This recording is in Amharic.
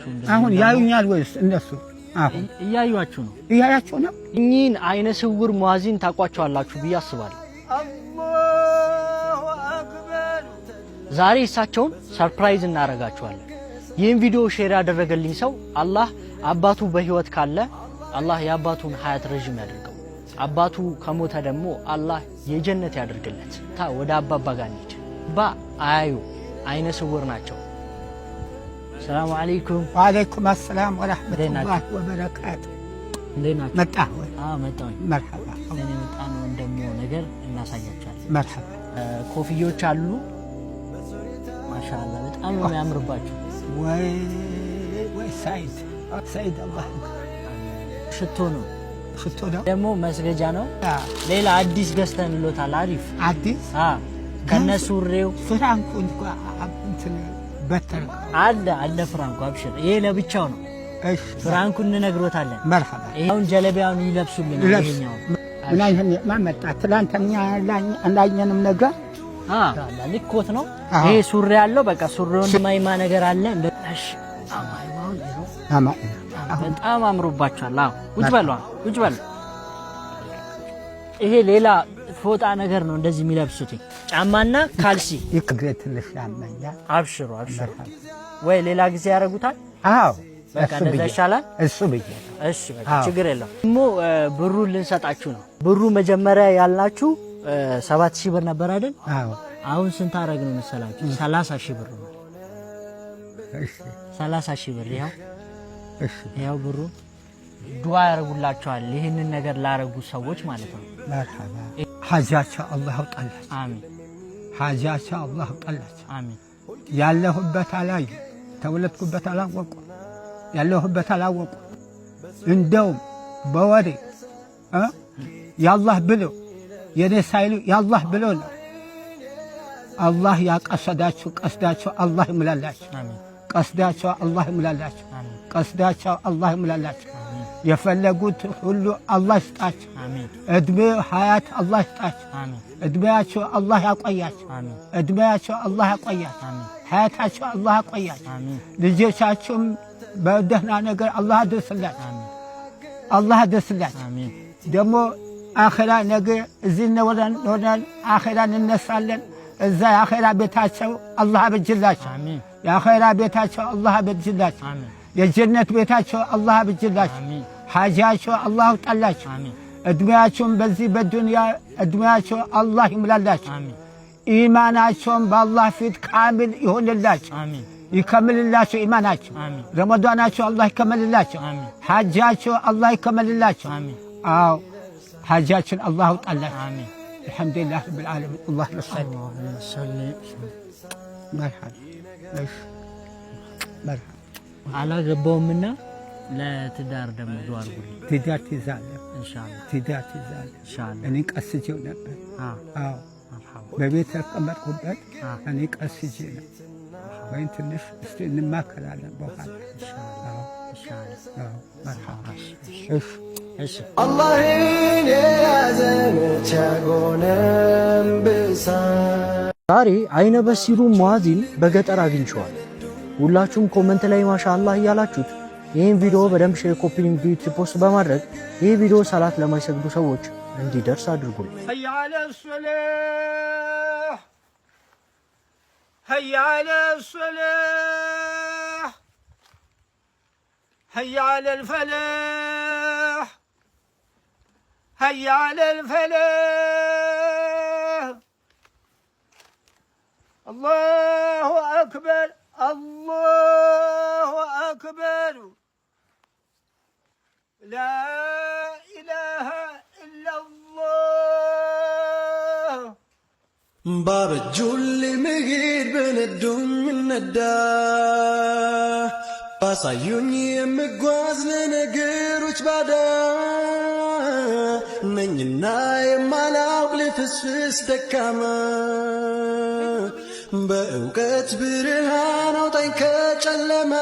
አላችሁ። እንደዚህ አሁን ደግሞ ያዩኛል ወይስ እነሱ አሁን እያዩአችሁ ነው። እያያቸው ነው። እኚህን አይነ ስውር ሙአዚን ታውቋቸዋላችሁ ብዬ አስባለሁ። الله أكبر። ዛሬ እሳቸውን surprise እናደርጋቸዋለን። ይህን ቪዲዮ share ያደረገልኝ ሰው አላህ አባቱ በህይወት ካለ አላህ የአባቱን ሀያት ረዥም ያደርገው፣ አባቱ ከሞተ ደግሞ አላህ የጀነት ያደርግለት። ወደ አባባ ጋር እንሂድ። አባ አያዩ አይነ ስውር ናቸው። السلام عليكم። وعليكم السلام ورحمة እንዴት الله ናቸው? وبركاته። እንዴት ናቸው? መጣህ ወይ? አዎ መጣሁኝ። مرحبا። እኔ የመጣነውን ደግሞ ነገር እናሳያቸዋለን። مرحبا። ኮፍዮች አሉ። ማሻአላህ በጣም ነው የሚያምርባቸው። ወይ ወይ ሰዒድ ሰዒድ፣ አላህ። ሽቶ ነው። ሽቶ ነው። ደግሞ መስገጃ ነው። ሌላ አዲስ ገዝተንሎታል። አሪፍ። አዲስ? ከነ ሱሪው። ፍራንኩ እንኳ እንትን በተር አለ አለ ፍራንኩ፣ አብሽር። ይሄ ለብቻው ነው። እሺ። ፍራንኩን እንነግሮታለን። مرحبا። ይሄውን ጀለቢያውን ይለብሱልናል። ይለብስ። ይሄኛው ምን አይነት ማን መጣ? ትላንትና አላየንም ነገር። ልኮት ነው። አዎ። ይሄ ሱሪ ያለው በቃ ሱሪውን ማይማ ነገር አለ። እሺ አማይማውን ይኸው። አማ በጣም አምሮባቸዋል። አዎ ቁጭ በሉ፣ ቁጭ በሉ። ይሄ ሌላ ፎጣ ነገር ነው እንደዚህ የሚለብሱት ጫማና ካልሲ። እግሬ ትንሽ ያመኛል። አብሽሩ አብሽሩ። ወይ ሌላ ጊዜ ያደርጉታል። አዎ። በቃ እሱ እንደዛ ብዬ ይሻላል። እሱ ብዬ ነው። እሺ በቃ አዎ። ችግር የለም። ደግሞ ብሩን ልንሰጣችሁ ነው። ብሩ መጀመሪያ ያልናችሁ 7,000 ብር ነበር አይደል? አዎ። አሁን ስንት አደረግ ነው መሰላችሁ? 30,000 ብር ነው። እሺ። 30,000 ብር ይኸው። እሺ። ይኸው ብሩ። ዱዓ ያደርጉላቸዋል ይህንን ነገር ላረጉ ሰዎች ማለት ነው። مرحبا። ሐጃቸው አላህ ያውጣላቸው። አሚን። ሐጃቸው አላህ ያውጣላቸው። አሚን። ያለሁበት አላዩ፣ ተወለድኩበት አላወቁ፣ ያለሁበት አላወቁ። እንደውም በወሬ ያላህ ብሎ የኔ ሳይሉ ያላህ ብሎ ነው። አላህ ያቀሰዳችሁ ቀስዳቸው አላህ ይምላላቸው። አሚን። ቀስዳቸው አላህ ይምላላቸው። አሚን። ቀስዳቸው አላህ ይምላላቸው። አሚን። የፈለጉት ሁሉ አላህ ይስጣቸው። አሚን። እድሜ ሀያት አላህ ይስጣቸው። አሚን። እድሜያቸው አላህ ያቆያቸው። አሚን። እድሜያቸው አላህ ያቆያቸው። አሚን። ሀያታቸው አላህ ያቆያቸው። አሚን። ልጆቻቸውም በደህና ነገር አላህ አድርስላቸው። አሚን። አላህ አድርስላቸው። አሚን። ደግሞ አኼራ ነገ እዚህ እንወርዳለን፣ አኼራ እንነሳለን። እዛ የአኼራ ቤታቸው አላህ አበጅላቸው። አሚን። የአኼራ ቤታቸው አላህ አበጅላቸው። አሚን። የጀነት ቤታቸው አላህ አበጅላቸው። አሚን። ሐጃቸው አላህ አውጣላቸው። አሚን። እድሜያቸውን በዚህ በዱንያ እድሜያቸው አላህ ይምላላቸው። አሚን። ኢማናቸውን በአላህ ፊት ካሚል ይሆንላቸው። አሚን። ይከምልላቸው ኢማናቸው። አሚን። ረመዳናቸው አላህ ይከመልላቸው። አሚን። ሐጃቸው አላህ ይከመልላቸው። አሚን። አዎ ሐጃችን አላህ አውጣላቸው። አሚን። الحمد لله رب العالمين اللهم صل اللهم صل። مرحبا እሺ مرحبا። አላገባውምና ለትዳር ደግሞ ዱዓ አድርጉልኝ። ትዳር ትይዛለህ። ኢንሻአላህ። ትዳር ትይዛለህ። ኢንሻአላህ። እኔ ቀስጄው ነበር። አዎ። መርሐባ። በቤት ተቀመጥኩበት እኔ ቀስጄ ነው ወይም ትንሽ እስቲ እንማከራለን በኋላ። አዎ። ኢንሻአላህ። አዎ مرحبا እሺ። እሺ። አላህን የያዘ መች ያጎነብሳል? ዛሬ አይነ በሲሩ ሙአዚን በገጠር አግኝቼዋለሁ። ሁላችሁም comment ላይ ማሻአላህ እያላችሁት ይህን ቪዲዮ በደንብ share፣ copy link፣ post በማድረግ ይህ ቪዲዮ ሰላት ለማይሰግዱ ሰዎች እንዲደርስ አድርጉልኝ። حي على الصلاة حي على الصلاة حي على الفلاح حي على الفلاح الله أكبر الله أكبر لا إله إلا الله። ባበጁልኝ መሄድ በነዱኝ እነዳ ባሳዩኝ የምጓዝ ለነገሮች ባዳ ነኝና የማላውቅ ልፍስፍስ ደካማ በእውቀት ብርሃን አውጣኝ ከጨለማ።